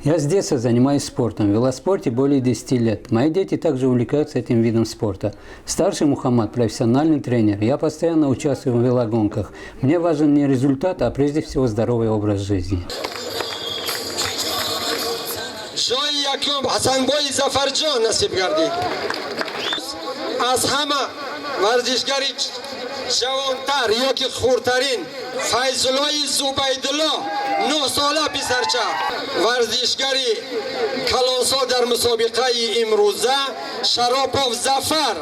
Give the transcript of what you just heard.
Я с детства занимаюсь спортом. В велоспорте более 10 лет. Мои дети также увлекаются этим видом спорта. Старший Мухаммад – профессиональный тренер. Я постоянно участвую в велогонках. Мне важен не результат, а прежде всего здоровый образ жизни. Ҷои якум Ҳасанбои Зафарҷон насиб гардид. Аз ҳама варзишгари ҷавонтар ёки хурдтарин Файзуллои Зубайдулло, 9 сола писарча. Варзишгари калонсол дар мусобиқаи имрӯза Шаропов Зафар.